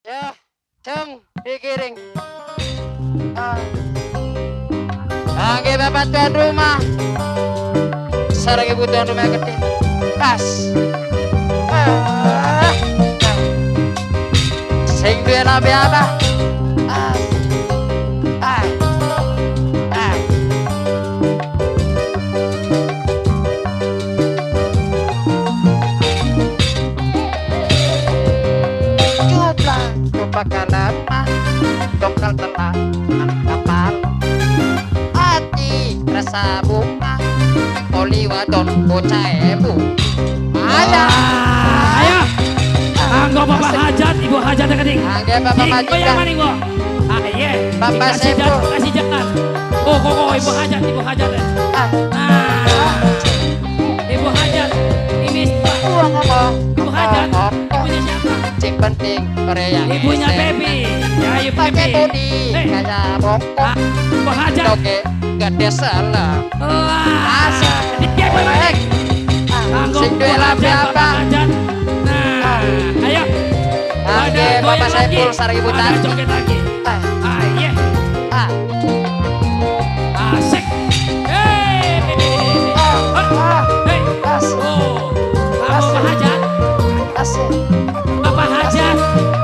Ya, jeng dikiring. Ah. Angge bapak tuan rumah. Sareng ibu tuan rumah gede. Pas. Ah. Sing duwe lambe apa? Ah. Ah. Ah. Cuplak, cuplak lemah, dongkal telah kapal. Ati rasa bunga, oli wadon bocah ebu. Ada. Ayo. Anggo Bapak Hajat, Ibu Hajat keting. Angge Bapak Majikan. Majikan. Ah, iya. Bapak Kasih Sepo. Kasih jalan. Oh, kok oh, Ibu Hajat, Ibu Hajat. Ah. Nah. Ibu Hajat. Ini Uang ngomong. Ibu Hajat. Ibunya siapa? Sing penting Korea. Ibunya Baby. Ya, Ibu Pakai Baby. bodi Hey. kayak bongkok. Ah, Ibu Hajat. Oke, gede salah. Lah. Asik. Dia boleh. Anggo Sing Ibu duwe lambe Hajat, apa? Bapak Hajat. Nah, ayo. Angge Ada Bapak goyang lagi. Saiful sareng Ibu Ada Tati. joget lagi. Ah, Ah, iya. ah, Asik. Hey. ah, ah, Hey. asik, Oh. Bapak Hajat. asik. Bapak Hajat.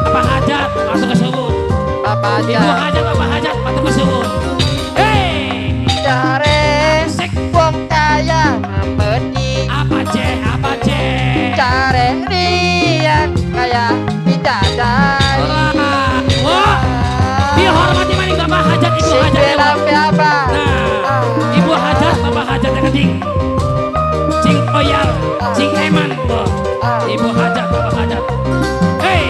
Bapak Hajat masuk ke suwun. Bapak Ibu Hajat. Hajat, Bapak Hajat masuk ke suwun. Hey. Jare Asik. wong kaya memedi. Apa C? Apa C? Jare rian kaya bidadari. Wah. Wah. Dihormati maning Bapak Hajat, Ibu Sing Hajat. duwe lambe apa? Nah, Ibu Hajat, Bapak Hajat yang keting. Sing royal, sing eman. Wah. Ibu Hajat, Bapak Hajat. Hey,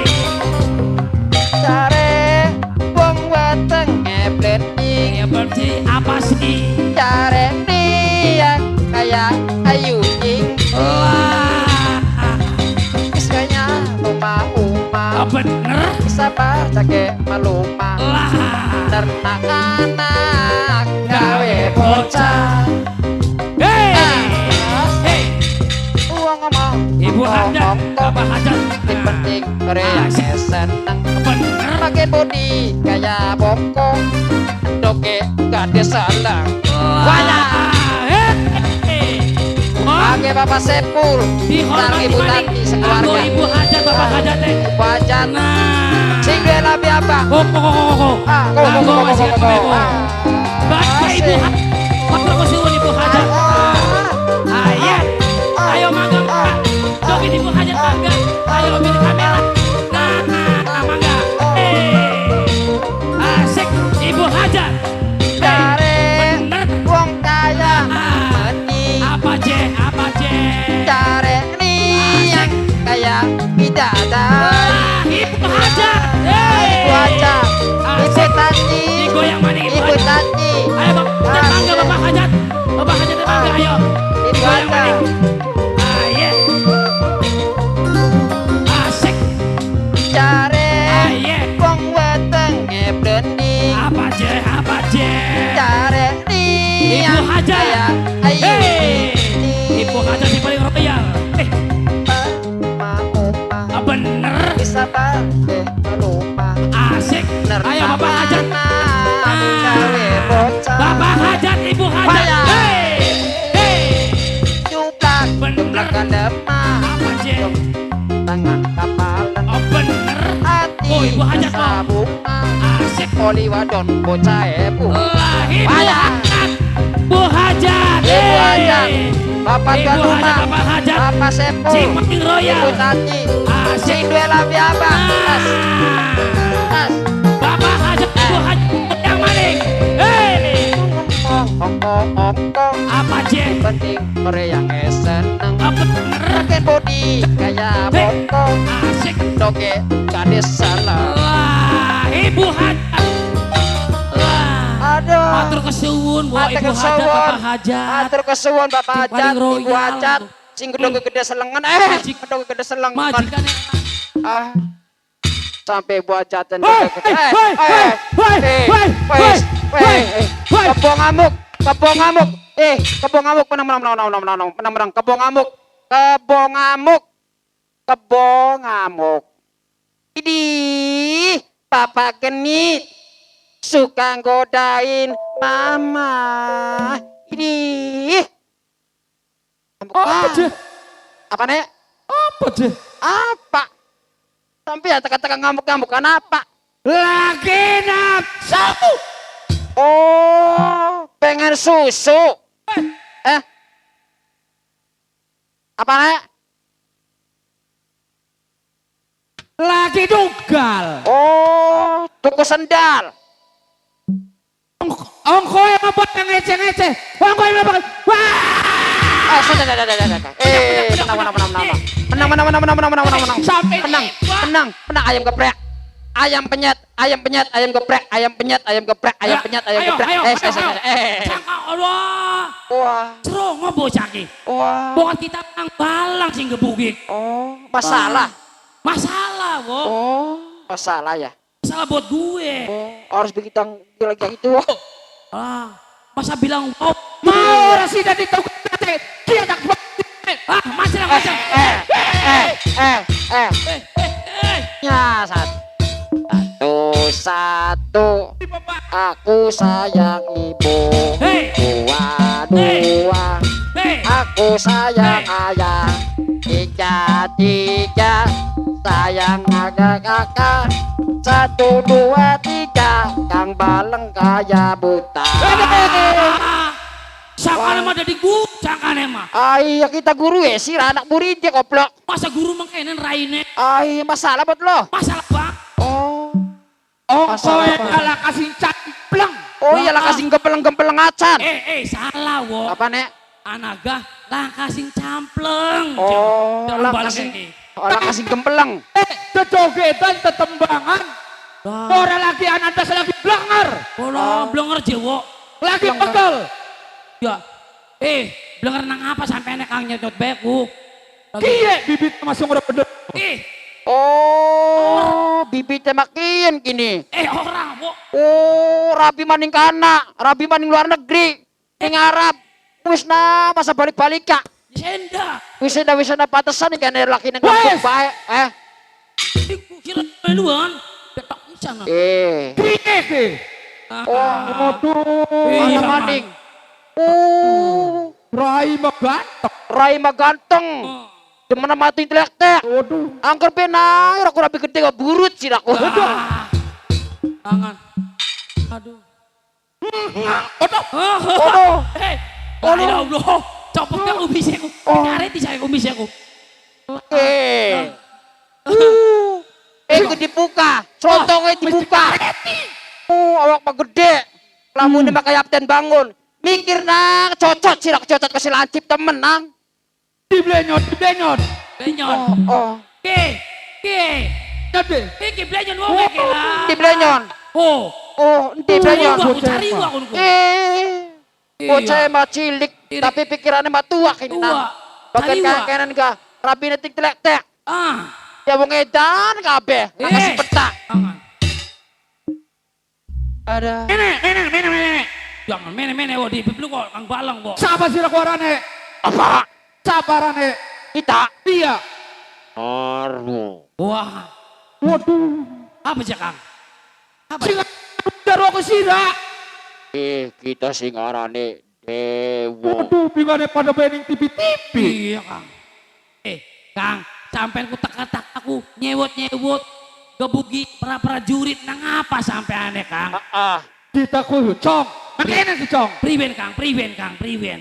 Jare wong weteng ngeblending. ya berarti apa sih? Jare rian kaya ayu jing. Wah, Wis kaya lumah-umah. ah, bener Sabar cake malumah. lah. Ternak anak gawe bocah. Hey, hey, Uang ngomong Ibu Hajat, Bapak Hajat. Sing penting Korea Asik. seneng. Bener. Pakai bodi kaya bongkok. Doke gade salang. Wah, hey, wah. Oke Bapak Sepul, sareng Dihormati Ibu maning. Tati Anggo sekeluarga. Ibu Hajat, Bapak Hajat teh. Ibu Hajat. Nah. Sing duwe lambe apa? Oh, oh, oh, oh, oh. Ah, go, go, Anggo go, go, masih go, go, ketemu. go. Ah, Baca Ibu asik. Hajat. Matur kesuwun Ibu Hajat. Ah, Ah, iya. Ayo mangga, mangga. Joget Ibu Hajat mangga. Ayo milik kamera. Nah, mangga. Eh. Asik Ibu Hajat. Hey, Jare bener. wong kaya Ah. meni. Apa C? Apa C? Jare riang kaya bidadari. Ah, Ibu Hajat. Hey. Ibu Hajat, Ibu Asik. Tati, Digoyang maning Ibu Ibu Hajat. Tati, Ayo Bapak Hajat mangga Bapak Hajat. Bapak Hajat mangga ayo. Ibu Digoyang Hajat. maning. Ah, iya. Asik. Jare Ah, iya. wong weteng ngeblending. Apa C? Apa C? Jare riang Ibu Hajat. kaya ayu. Hey. Ibu Hajat si paling royal. Eh, Uma ah, bener. bisa balik lupa. Asik. Ayo Bapak Hajat. Gawe bocah. Bapak Hajat, Ibu Hajat. Paya. Hey. Hey. Jublak, Bener. jublak lemah. Apa C? Tangan kapalan Oh, bener. hati. Oh, Ibu Hajat, rasa bunga. Asik. Oli wadon bocah ebu. Lah, Ibu Paya. Hajat. Bu Hajat. Ibu Hey. Hajat. Bapak Ibu tuan Hajat, rumah. Bapak Hajat. Bapak Sepul. Sing paling royal. Ibu Tati. Asik. Sing duwe lambe apa? As, Ah. as. Bapak Hajat, Ibu Hajat yang maning. Hey. Ongko ongko. Apa C? Penting Korea seneng. Ah, bener. Pakai bodi kaya Hey. bongkok. Asik. Doke kades salah. Wah, Ibu Hajat. Wah. Aduh. Matur kesuwun, wah Matur Ibu Hajat, kesuwun. Bapak Hajat. Matur kesuwun Bapak Sing Hajat, paling Ibu royal. Hajat. Sing gedhe gede selengan gedhe gede selengan. Majikan Ah. Sampai Ibu Hajatan Hei, gede-gede. hei, hei, hei, hei, Wes, hei, wes. hei. Kebo ngamuk, kebo ngamuk. Kebo ngamuk menang menang menang menang menang menang menang kebo ngamuk. Kebo ngamuk. Kebo ngamuk. Idih. Papa genit suka godain mama. Ini. Apa sih? Apa nek? Apa sih? Apa? Sampai ya teka-teka ngamuk-ngamuk apa? Lagi nafsu. Oh, pengen susu. Eh. Apa nek? Lagi dugal. Oh, tuku sendal. Ongko yang apa yang ngece-ngece? Ongko yang apa? Wah! Eh, sudah, sudah, sudah, sudah. Eh, menang, menang, menang, menang. Menang, menang, menang, menang, menang, menang, menang. Sampai Menang, menang, menang ayam geprek. Ayam penyet, ayam penyet, ayam geprek, ayam penyet, ayam geprek, ayam penyet, ayam geprek. Eh, eh, eh. Sangka Allah. Wah. Cerongo bocah ki. Wah. Bukan kita nang balang sing gebuki. Oh, masalah. Masalah, wo. Oh, masalah ya. Masalah buat gue. Oh, harus bikin lagi kayak gitu. Ah, masa bilang wow. Mau rasida ditukar. Dia tak ah, masalah, masalah. Ya, satu, aku sayang ibu. Hey. Dua, Hey. aku sayang Hey. ayah. Tiga, sayang kakak kakak. 1, 2, 3, Kang Baleng kaya buta. Sangkane mah jadi guru, sangkane mah. Ay, kita guru ya sih, anak murid dia goblok. Masa guru mengkenen raine? Ay, masalah buat lo. Masalah bang. Oh. Ongko yang kalah kasih campleng. Oh iya lah kasih gempeleng-gempeleng acan. Eh, salah wo. Apa nek? Anaga lah kasih campleng. Oh, lah kasih. Oh, lah kasih gempeleng. Tejogetan tetembangan. Ora lagi ananda lagi blenger. Ora blenger jewo. Lagi pegel. Ya. Blenger nang apa sampai nek kang nyedot beku. Kiye bibit masuk ora pedot. Oh, bibitnya makin gini. Ora, wo. Oh, rabi maning kana, rabi maning luar negeri, ning Arab. Wis nah, masa balik-balik kak. Senda. Wis enda patesan iki nek laki nang kampung bae. Iku kira meluan. Betok pisan. Piye ki? Oh, waduh. Ana maning. Oh, rai maganteng. Rai maganteng. Demena mati teriak-teriak. Waduh. Angker penai, aku rapi gede gak burut sih aku. Tangan. Aduh. Aduh. Aduh. Hei. Ya Allah. Copotnya kumis aku. Karet saya kumis aku. Iku dibuka. Contongnya dibuka. Awak mah gede. Lamun mah kayak kapten bangun. Mikir nang, cocot sih aku cocot kasih lancip temen nang. Diblenyot, diblenyot. Blenyot. Oh. Ki. Iki blenyot wong iki lah. Diblenyon. Oh. Oh, endi blenyot? Aku cari aku. Bocah mah cilik, tapi pikirannya mah tua kini nang. Bahkan kanan ga rabine tik telek-tek. Ah. Ya wong edan kabeh, nang kasih peta. Ada. Mene. Jangan mene-mene wo di biblu kok Kang Baleng kok. Siapa sih rakuarane? Apa? Sabarane kita. Iya. Arno. Wah. Waduh. Apa sih Kang? Apa? Sing karo aku sira. Kita sing arane dewa. Waduh, bingane pada bening TV-TV. Iya, Kang. Kang, sampean ku teka-tek aku nyewot-nyewot gebugi pra-prajurit nang apa sampeane, Kang? Heeh. Kita kudu cong. Mekene si cong. Priwen, Kang? Priwen, Kang? Priwen?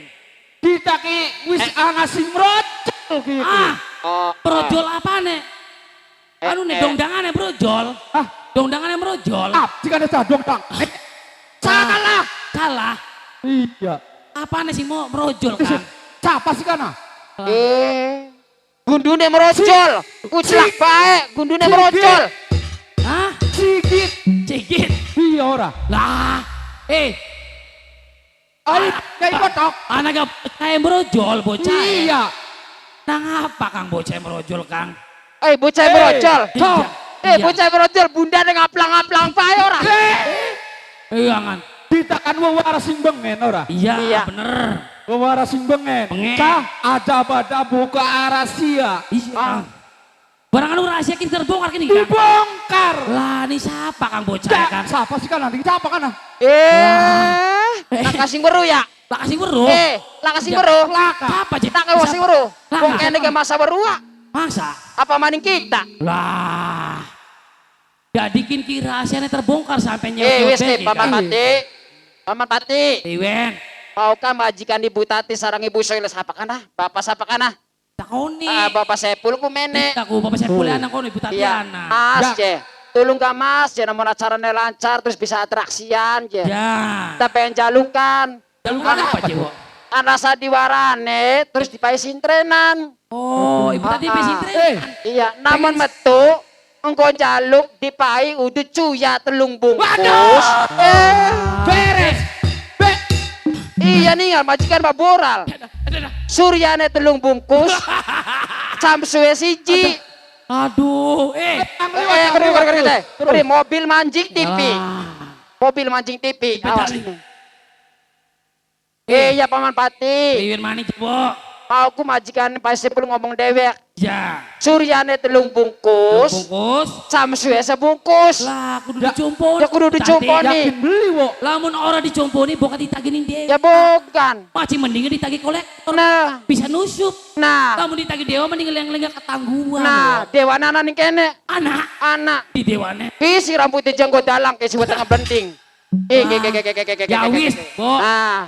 Kita ki wis ana sing mrojol ki. Ah, brojol apane? Anu nih dongdangane brojol. Ah, dongdangane brojol. Ah, jika ada cah dongdang. Salah. Salah. Iya. Apane sing mau brojol, Kang? Siapa sih kana? Gundune merojol. Kucelak bae, gundune merojol. Hah? Sigit. Sigit. Iya ora. Lah, Ayo, kayak kotok. Anak gak bocah merojol, bocah. Iya. Nang apa Kang bocah merojol, Kang? Bocah merojol. Iya. Bocah merojol, bunda ngaplang-ngaplang pae ora. Iya, kan. Kita kan wewara sing bengen ora. Iya, bener. Wewara sing bengen. Cah aja pada buka rahasia. Iya. Barang anu rahasia kita terbongkar kini, Kang. Dibongkar. dibongkar. Lah ini siapa Kang bocah Kang? Siapa sih kan nanti siapa kan? Lah kasih weru ya. Lah kasih weru. Lah kasih weru. Apa sih? Tak kasih weru. Wong kene ke masa weru. Masa? Apa maning kita? Lah. Jadikin ki rahasianya terbongkar sampai nyewa. Wis Paman Pati. Paman Pati. Iwen. Mau kan majikan Ibu Tati sarang Ibu Soile sapa kana? Bapak sapa kana? Takoni. Bapak Sepul ku mene. Aku Bapak Sepul anak kono Ibu Tati anak. Mas je. Tolong gak Mas je namun acaranya lancar terus bisa atraksian je. Ya. Kita pengen jalukan. Jalukan apa je, Wo? Rasa diwarane terus dipai sintrenan. Oh, Ibu Tati pai sintrenan. Iya, namun metu engko jaluk dipai udu cuya 3 bungkus. Waduh. Beres. Iya nih, majikan Pak Boral. Suryane 3 bungkus. Samsuwe 1. Aduh, mobil mancing TV. Mobil mancing TV. Awas. Iya Paman Pati. Liwin maning coba. Mau ku majikan Pak Sepul ngomong dewek. Ya. Suryane 3 bungkus. Bungkus. Samsuwe 1 bungkus. Lah kudu dicomponi. Ya kudu dicomponi. Yakin beli wo. Lamun ora dicomponi bukan ditagih ning dewa. Ya bukan. Masih mendingan ditagih kolektor. Nah. Bisa nusup. Nah. Lamun ditagih dewa mending leng-leng ketangguhan. Nah, dewana ning kene. Anak. Anak. Di dewane. Isi rambutnya jenggot dalang ke siwa tengah benting. Ya wis, Bo.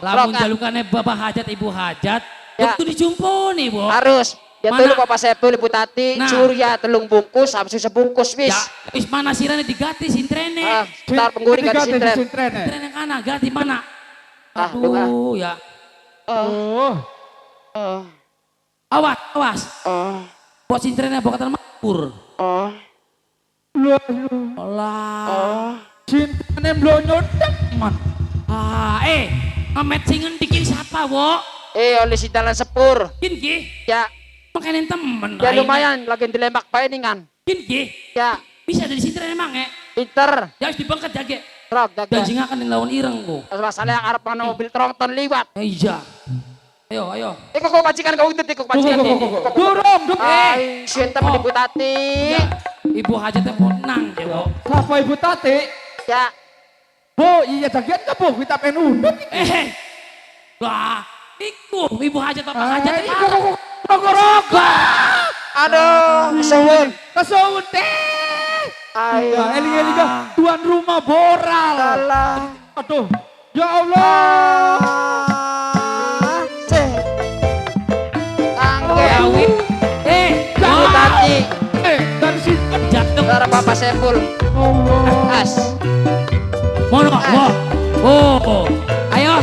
Lamun jalukane Bapak hajat Ibu hajat, kudu dicumponi, Bo. Harus. Ya tulu Bapak Sepul Ibu Tati, nah. Surya 3 bungkus, samsu 1 bungkus wis. Ya, wis mana sirane diganti sintrene. Ntar pengguri ganti sintren. Sintrene kana ganti mana? Aduh ya. Awas, awas. Buat sintrene bokatan mabur. Lah. Sintrene mlonyo teman. Ngemet sing ngendikin siapa, Wo? Oleh si dalan sepur. Kin ki? Ya. Makanin temen. Ya lumayan, lagi dilemak bae ningan. Kin ki? Ya. Bisa dari sintren emang ya? Pinter. Ya harus dibengket jage. Trok jage. Dan jingakan yang lawan ireng ku. Masalah yang arep ana mobil tronton liwat. Iya. Ayo, ayo. Iku kok majikan kau udut, iku majikan. Durung, durung. Ai, suen temen Ibu Tati. Ibu hajatnya ponang, Wo. Siapa Ibu Tati? Ya. Bu, iya jagian ke Bu, kita pengen udut. Wah, iku Ibu hajat Bapak hajat. Iku rogo. Aduh, kesuwun. Kesuwun teh. Ayo, eling-eling tuan rumah boral. Alah. Aduh, ya Allah. Angge. Ibu Tati. Dan si jatuh. Suara Bapak Sepul. As. Mono, oh, ayo.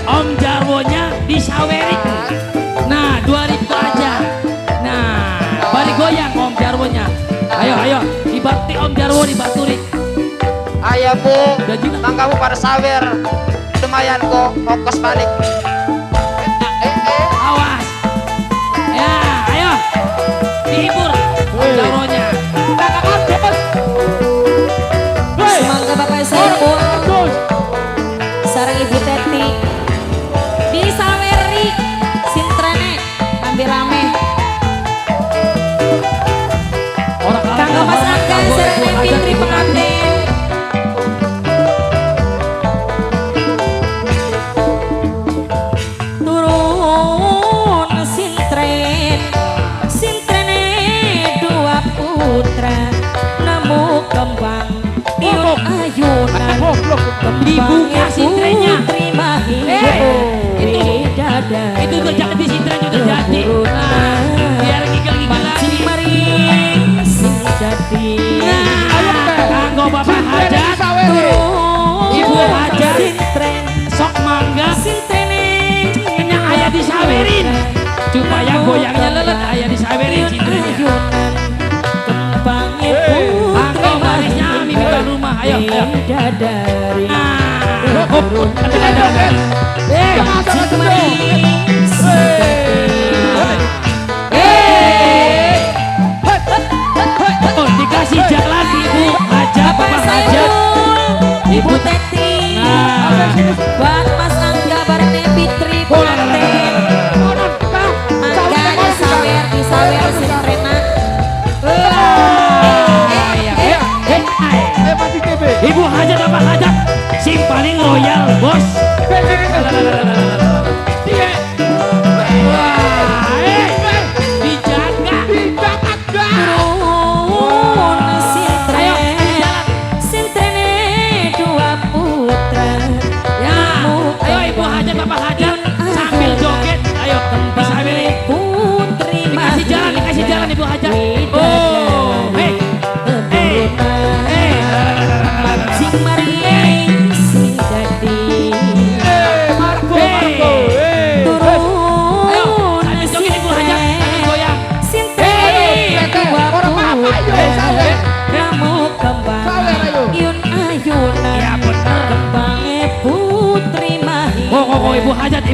Om Jarwonya disaweri. Nah, 2000 aja. Nah, bari goyang Om Jarwonya. Ayo, ayo, dibakti Om Jarwo dibaturi. Ayo Bu, bang kamu pada sawer. Lumayan kok, ongkos balik. Awas. Ya, ayo. Dihibur Om Jarwonya. Semoga Bapak Saiful, sarang Ibu Teti, disaweri sintrene ambil rame. Kanggo Mas Angga sareng Fitri pengantin. Turun sintren, sintrene 2 putra, nemu kembang ayunan. Dibuka sintrennya. Itu terjadi sintrennya terjadi. Nah, biar gigil-gigil lagi. Nah, kanggo Bapak hajat, Ibu hajat, sok mangga, sintrenya ayah disawerin supaya goyangnya lelet, ayah disawerin sintrennya. Anggo barisnya mimpi rumah, ayo, ayo. Nah, dikasih jalan Ibu hajat, Bapak hajat, Ibu Teti, buat Mas Angga bareng Fitri pengantin. Angga disawer, disawer sintrena.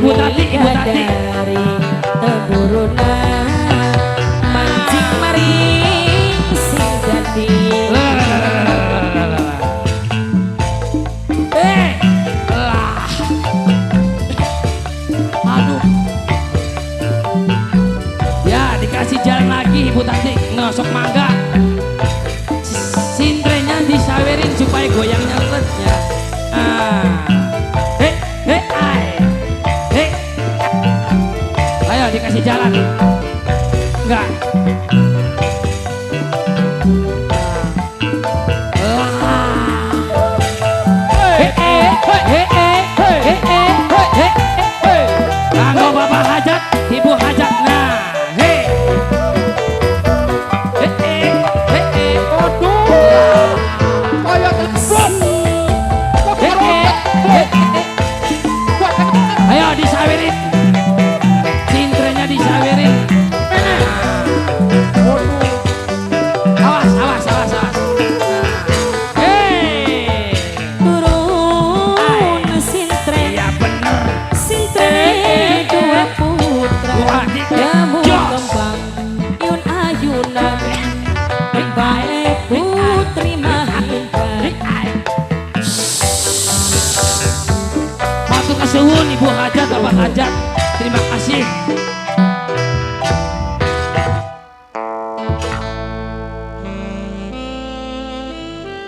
Ibu Tati, Ibu Tati. Bidadari teburuna mancing maring sing dadi. Lah. Aduh. Ya, dikasih jalan lagi Ibu Tati. Ngesok mangga. Sintrenya disawerin supaya goyangnya let ya. Ah. Ai. Ayo dikasih jalan. Enggak. Kanggo Bapak Hajat, Ibu Hajat. Nah, hei. Aduh. Kaya telebuk. Ayo disawirin. Cintrenya disawirin. Awas, awas, awas, awas. Hei. Turun sintren. Iya bener. Sintren dua putra. Kamu kembang yun ayunan. Bae putri Mahendra. Matur kesuwun Ibu Hajat, Bapak Hajat. Terima kasih.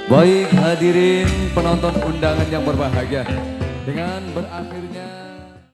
Baik hadirin penonton undangan yang berbahagia, dengan berakhirnya